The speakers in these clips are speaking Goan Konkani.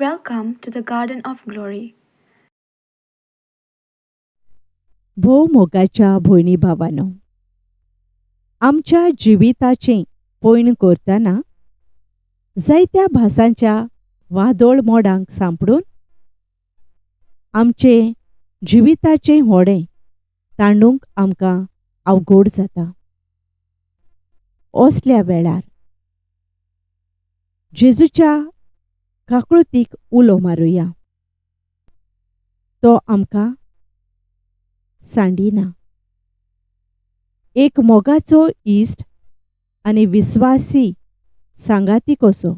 Welcome to the Garden of Glory. भोव मोगाच्या भयणी भावानो, आमच्या जिविताचें पयण करतना जायत्या भासांच्या वादोळ मोडांक सांपडून आमचें जिविताचें होडें तांडूंक आमकां अवघड जाता. असल्या वेळार जेजूच्या काकळुतीक उलो मारुया. तो आमकां सांडिना. एक मोगाचो इश्ट आनी विस्वासी सांगाती कसो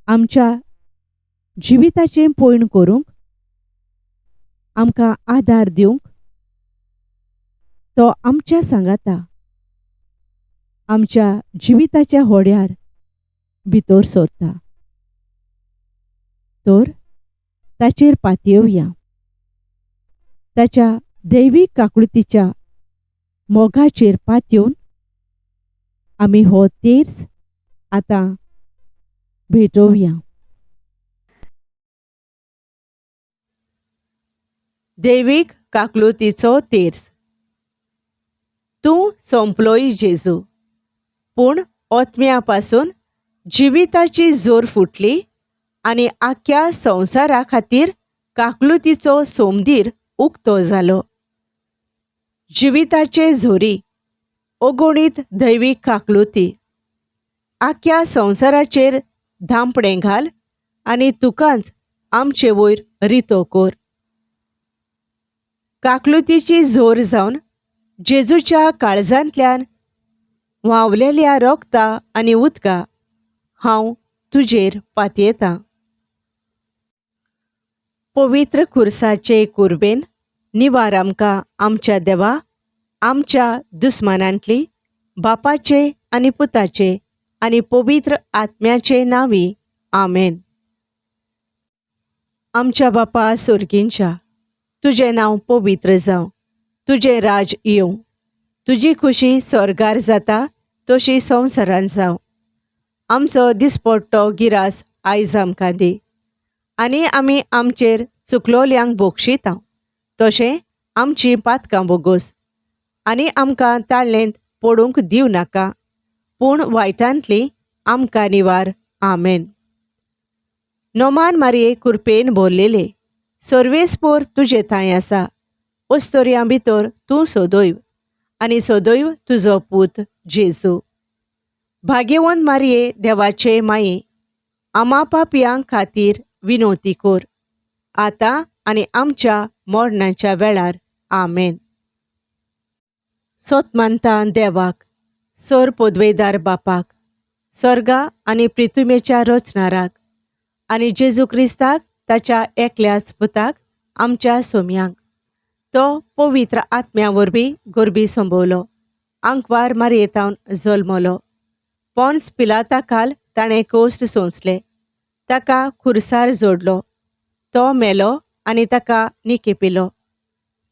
आमच्या जिविताचें पयण करूंक आमकां आदार दिवंक तो आमच्या सांगाता आमच्या जिविताच्या होड्यार भितर सरता. तर ताचेर पातयेवया. ताच्या दैवीक काकळुतीच्या मोगाचेर पातयेवन आमी हो तेर्स आतां भेटोवया. दैवीक काकलुतीचो तेर्स. तूं सोंपलोय जेजू, पूण ओतम्या पासून जिविताची जोर फुटली आनी आख्या संवसारा खातीर काकलुतीचो सोमदीर उक्तो जालो. जिविताचे झोरी अगणीत दैवीक काकलुती आख्या संवसाराचेर धांपणें घाल आनी तुकाच आमचे वयर रितो कर. काकलुतीची जोर जावन जेजूच्या काळजांतल्यान व्हांवलेल्या रोगता आनी उदका हांव तुजेर पातयेतां. पवित्र खुर्साचे कुर्बेन निवार आमकां आमच्या देवा, आमच्या दुस्मानांतली, बापाचे आनी पुताचे आनी पवित्र आत्म्याचे नांवी. आमेन. आमच्या बापा सोर्गींच्या, तुजें नांव पवित्र जावं, तुजें राज येवं, तुजी खुशी स्वर्गार जाता तशी संवसारान जावं. आमचो दिसपट्टो गिरास आयज आमकां दी आनी आमी आमचेर चुकलोल्यांक बोगशिता तशें आमचीं पातकां बोगोस आनी आमकां ताळ्ळेंत पडूंक दिवं नाका, पूण वायटांतली आमकां निवार. आमेन. नोमान मारये कुरपेन भरलेले सर्वेस्पोर तुजे थांय आसा. अस्तोरयां भितर तूं सदैव आनी सदैव तुजो पूत जेजू. भाग्यवंत मारये देवाचे माये, आमा पापयां खातीर विनोती कर आतां आनी आमच्या मरणाच्या वेळार. आमेन. सोत मानता देवाक, सोर पदवेदार बापाक, स्वर्गा आनी प्रितुमेच्या रचणाराक आनी जेजू क्रिस्ताक ताच्या एकल्याच पुताक आमच्या सोम्यांक, तो पवित्र आत्म्या वरवीं गोरबी संभवलो, आंकवार मारयेतावन जल्मलो, पोन्स पिलाता खाल ताणें कोश्ट सोंसले, ताका खुर्सार जोडलो, तो मेलो आनी ताका निकेपिलो,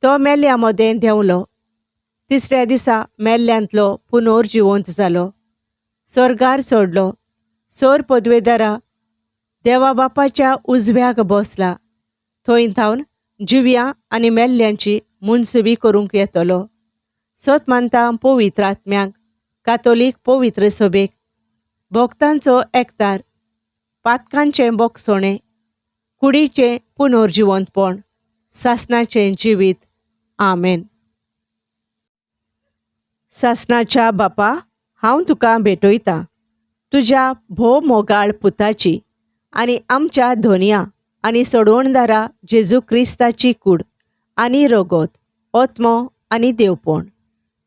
तो मेल्या मदें देंवलो, तिसऱ्या दिसा मेल्ल्यांतलो पुनर्जिवंत जालो, स्वर्गार चडलो, सोर पदवेदारा देवा बापाच्या उजव्याक बसला, थंय थावन जिव्या आनी मेल्ल्यांची मुनसुबी करूंक येतलो. सत मानता पवित्र आत्म्याक, कातोलीक पवित्र सभेक, भक्तांचो एकतार, पातकांचें बोगसोणें, कुडीचें पुनर्जिवंतपण, सासणाचें जिवीत. आमेन. सासणाच्या बापा, हांव तुका भेटयतां तुज्या भोव मोगाळ पुताची आनी आमच्या धोनया आनी सोडवणदारा जेजू क्रिस्ताची कूड आनी रगत, ओत्मो आनी देवपण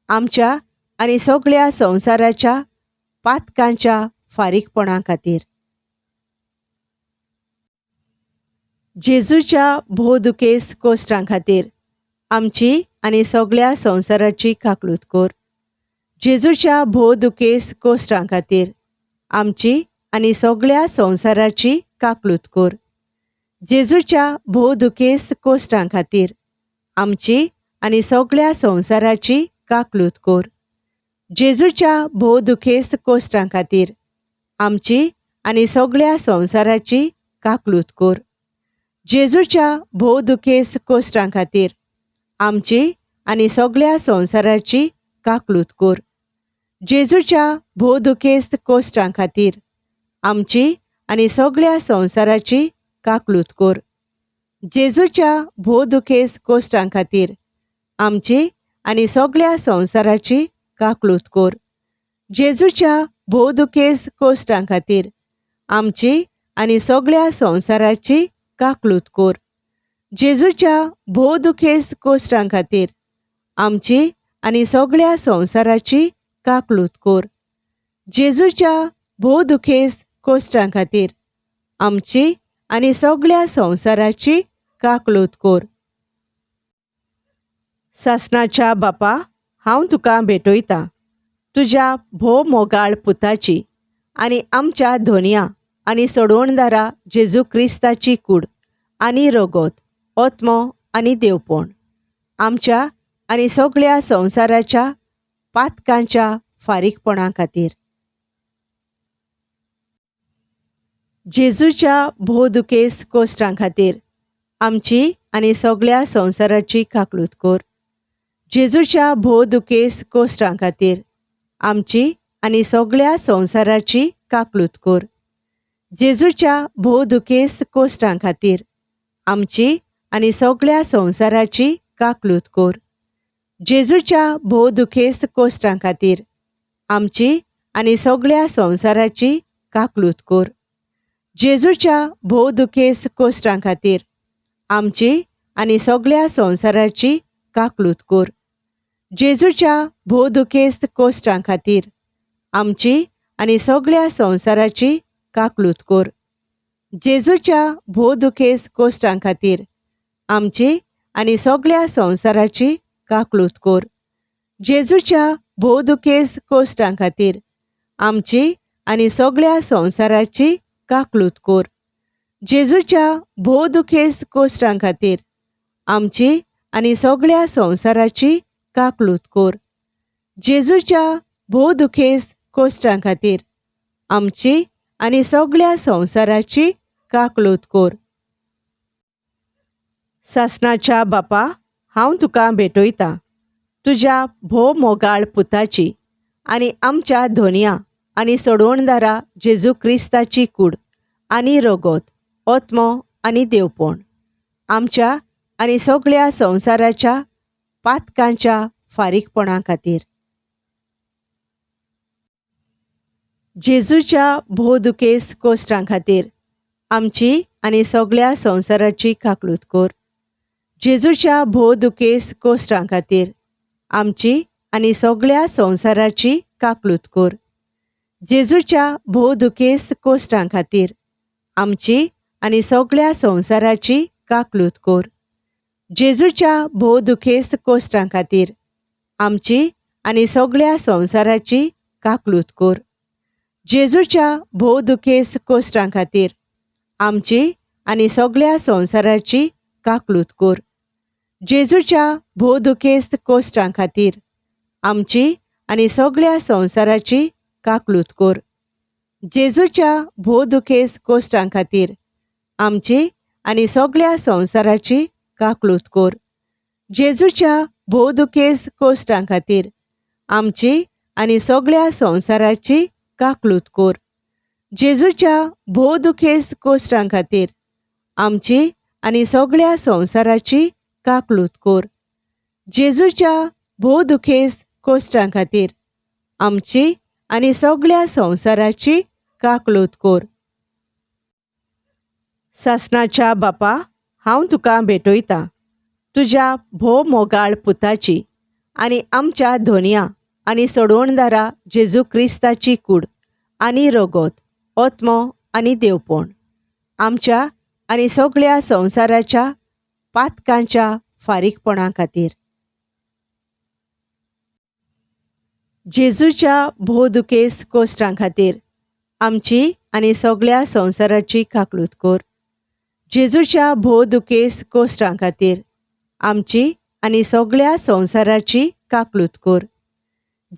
आमच्या आनी सगळ्या संवसाराच्या पातकांच्या फारीकपणा खातीर. जेजूच्या भोव दुखेस्त कोश्टां खातीर आमची आनी सगळ्या संवसाराची काकळूत कर. जेजूच्या भोव दुखेस्त कोश्टां खातीर आमची आनी सगळ्या संवसाराची काकळूत कर. जेजूच्या भोव दुखेस्त कोश्टां खातीर आमची आनी सगळ्या संवसाराची काकळूत कर. जेजूच्या भोव दुखेस्त कोश्टां खातीर आमची आनी सगळ्या संवसाराची काकलूत कोर. जेजूच्या भोव दुखेस्त कोश्टां खातीर आमची आनी सगळ्या संवसाराची काकलूत कोर. जेजूच्या भोव दुखेस्त कोश्टां खातीर आमची आनी सगळ्या संवसाराची काकलूत कोर. जेजूच्या भोव दुखेस्त कोश्टां खातीर आमची आनी सगळ्या संवसाराची काकलूत कोर. जेजूच्या भोव दुखेस्त कोश्टां खातीर आमची आनी सगळ्या संवसाराची काकलूत कोर. जेजूच्या भोव दुखेस्त कोश्टां खातीर आमची आनी सगळ्या संवसाराची काकलूत कोर. जेजूच्या भोव दुखेस्त कोश्टां खातीर आमची आनी सगळ्या संवसाराची काकलूत कोर. सासणाच्या बापा, हांव तुका भेटयतां तुज्या भोव मोगाळ पुताची आनी आमच्या धोनया आनी सोडवणदारा जेजू क्रिस्ताची कूड आनी रगत, आत्मो आनी देवपण आमच्या आनी सगळ्या संवसाराच्या पातकांच्या फारीकपणा खातीर. जेजूच्या भोव दुखेस्त कोश्टां खातीर आमची आनी सगळ्या संवसाराची काकलूत कोर. जेजूच्या भोव दुखेस्त कोश्टां खातीर आमची आनी सगळ्या संवसाराची काकलूत कोर. जेजूच्या भोव दुखेस्त कोश्टां खातीर आमची आनी सगळ्या संवसाराची काकलूत कोर. जेजूच्या भोव दुखेस्त कोश्टां खातीर आमची आनी सगळ्या संवसाराची काकलूत कोर. जेजूच्या भोव दुखेस्त कोश्टां खातीर आमची आनी सगळ्या संवसाराची काकलूत कोर. जेजूच्या भोव दुखेस्त कोश्टां खातीर आमची आनी सगळ्या संवसाराची काकलूत कोर. जेजूच्या भोव दुखेस्त कोश्टां खातीर आमची आनी सगळ्या संवसाराची काकलूत कोर. जेजूच्या भोव दुखेस्त कोश्टां खातीर आमची आनी सगळ्या संवसाराची काकलूत कोर. जेजूच्या भोव दुखेस्त कोश्टां खातीर आमची आनी सगळ्या संवसाराची काकलूत कोर. जेजूच्या भोव दुखेस्त कोश्टां खातीर आमची आनी सगळ्या संवसाराची काकलूत कोर. सासणाच्या बापा, हांव तुका भेटयतां तुज्या भोव मोगाळ पुताची आनी आमच्या धोनया आनी सोडवणदारा जेजू क्रिस्ताची कूड आनी रगत, आत्मो आनी देवपण आमच्या आनी सगळ्या संवसाराच्या पातकांच्या फारीकपणा खातीर. जेजूच्या भोव दुखेस्त कोश्टां खातीर आमची आनी सगळ्या संवसाराची काकलूत कोर. जेजूच्या भोव दुखेस्त कोश्टां खातीर आमची आनी सगळ्या संवसाराची काकलूत कोर. जेजूच्या भोव दुखेस्त कोश्टां खातीर आमची आनी सगळ्या संवसाराची काकलूत कोर. जेजूच्या भोव दुखेस्त कोश्टां खातीर आमची आनी सगळ्या संवसाराची काकलूत कोर. जेजूच्या भोव दुखेस्त कोश्टां खातीर आमची आनी सगळ्या संवसाराची काकलूत कोर. जेजूच्या भोव दुखेस्त कोश्टां खातीर आमची आनी सगळ्या संवसाराची काकलूत कोर. जेजूच्या भोव दुखेस्त कोश्टां खातीर आमची आनी सगळ्या संवसाराची काकलूत कोर. जेजूच्या भोव दुखेस्त कोश्टां खातीर आमची आनी सगळ्या संवसाराची काकलूत कोर. जेजूच्या भोव दुखेस्त कोश्टां खातीर आमची आनी सगळ्या संवसाराची काकलूत कोर. जेजूच्या भोव दुखेस्त कोश्टां खातीर आमची आनी सगळ्या संवसाराची काकलूत कोर. सासणाच्या बापा, हांव तुका भेटयतां तुज्या भोव मोगाळ पुताची आनी आमच्या धोनया आनी सोडवणदारा जेजू क्रिस्ताची कूड आनी रगत, आत्मो आनी देवपण आमच्या आनी सगळ्या संवसाराच्या पातकांच्या फारीकपणा खातीर. जेजूच्या भोव दुखेस्त कोश्टां खातीर आमची आनी सगळ्या संवसाराची काकलूत कोर. जेजूच्या भोव दुखेस्त कोश्टां खातीर आमची आनी सगळ्या संवसाराची काकलूत कोर.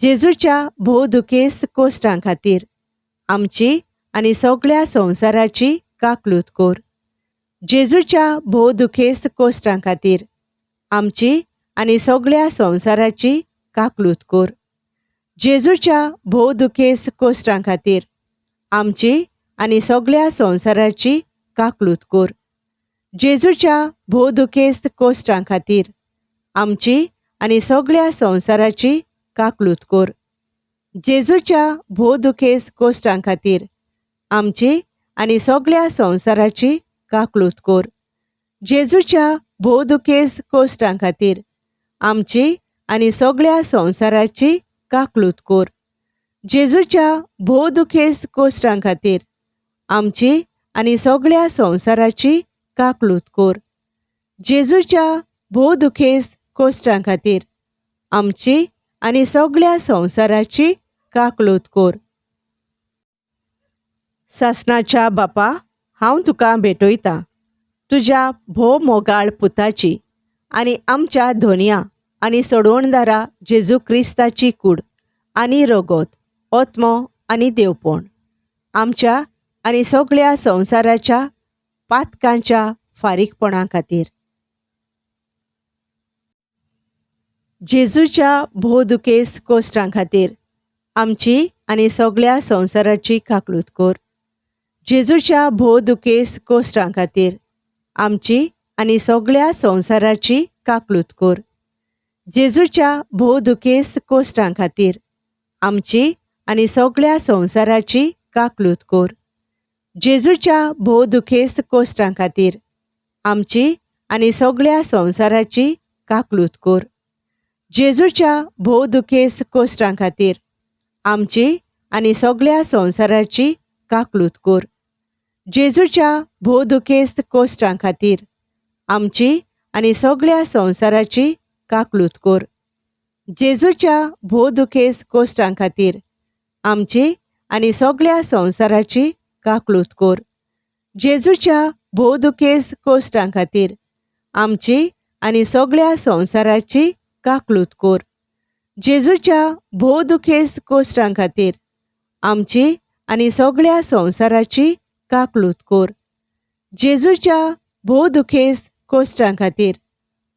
जेजूच्या भोव दुखेस्त कोश्टां खातीर आमची आनी सगळ्या संवसाराची काकलूत कोर. जेजूच्या भोव दुखेस्त कोश्टां खातीर आमची आनी सगळ्या संवसाराची काकलूत कोर. जेजूच्या भोव दुखेस्त कोश्टां खातीर आमची आनी सगळ्या संवसाराची काकलूत कोर. जेजूच्या भोव दुखेस्त कोश्टां खातीर आमची आनी सगळ्या संवसाराची काकलूत कोर. जेजूच्या भोव दुखेस्त कोश्टां खातीर आमची आनी सगळ्या संवसाराची काकलूत कोर. जेजूच्या भोव दुखेस्त कोश्टां खातीर आमची आनी सगळ्या संवसाराची काकलूत कोर. जेजूच्या भोव दुखेस्त कोश्टां खातीर आमची आनी सगळ्या संवसाराची काकलूत कोर. जेजूच्या भोव दुखेस्त कोश्टां खातीर आमची आनी सगळ्या संवसाराची काकलूत कोर. सासणाच्या बापा, हांव तुका भेटयतां तुज्या भोव मोगाळ पुताची आनी आमच्या धोनया आनी सोडवणदारा जेजू क्रिस्ताची कूड आनी रगत, आत्मो आनी देवपण आमच्या आनी सगळ्या संवसाराच्या पातकांच्या फारीकपणा खातीर. जेजूच्या भोव दुखेस्त कोश्टां खातीर आमची आनी सगळ्या संवसाराची काकलूत कोर. जेजूच्या भोव दुखेस्त कोश्टां खातीर आमची आनी सगळ्या संवसाराची काकलूत कोर. जेजूच्या भोव दुखेस्त कोश्टां खातीर आमची आनी सगळ्या संवसाराची काकलूत कोर. जेजूच्या भोव दुखेस्त कोश्टां खातीर आमची आनी सगळ्या संवसाराची काकलूत कोर. जेजूच्या भोव दुखेस्त कोश्टां खातीर आमची आनी सगळ्या संवसाराची काकलूत कोर. जेजूच्या भोव दुखेस्त कोश्टां खातीर आमची आनी सगळ्या संवसाराची काकलूत कोर. जेजूच्या भोव दुखेस्त कोश्टां खातीर आमची आनी सगळ्या संवसाराची काकलूत कोर. जेजूच्या भोव दुखेस्त कोश्टां खातीर आमची आनी सगळ्या संवसाराची काकलूत कोर. जेजूच्या भोव दुखेस्त कोश्टां खातीर आमची आनी सगळ्या संवसाराची काकलूत कोर. जेजूच्या भोव दुखेस्त कोश्टां खातीर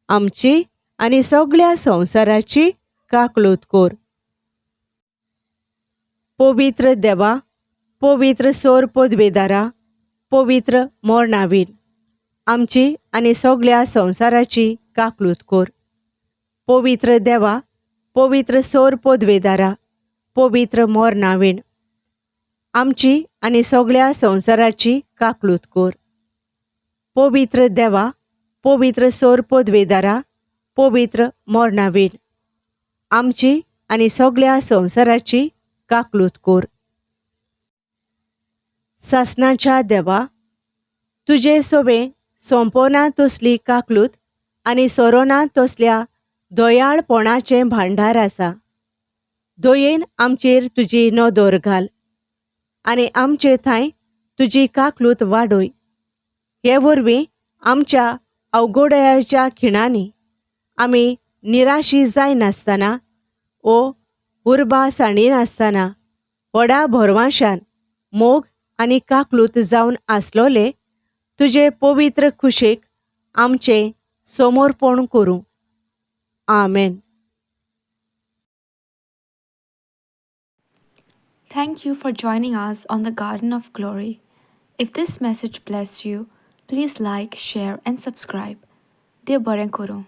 आमची आनी सगळ्या संवसाराची काकलूत कोर. पवित्र देवा, पवित्र सोर पदवेदारा, पवित्र मोरणावीर आमची आनी सगळ्या संवसाराची काकलूत कोर. पवित्र देवा, पवित्र सोर पदवेदारा, पवित्र मोरणावीण आमची आनी सगळ्या संवसाराची काकलूत कोर. पवित्र देवा, पवित्र सोर पदवेदारा, पवित्र मोरणावीण आमची आनी सगळ्या संवसाराची काकलूत कोर. सासणाच्या देवा, तुजे सोबे सोंपोना तसली काकलूत आनी सोरोना तसल्या दयाळपणाचें भांडार आसा. दयेन आमचेर तुजी नदर घाल आनी आमचे थंय तुजी काकलूत वाडय. हे वरवीं आमच्या अवघडयाच्या खिणांनी आमी निराशी जायनासतना ओ उर्बा सांडिनासतना व्हडा भरवांशान मोग आनी काकलूत जावन आसलोले तुजे पवित्र खुशेक आमचें समर्पण करूं. आमेन. Thank you for joining us on the Garden of Glory. If this message blessed you, please like, share, and subscribe. Dev बरें करूं.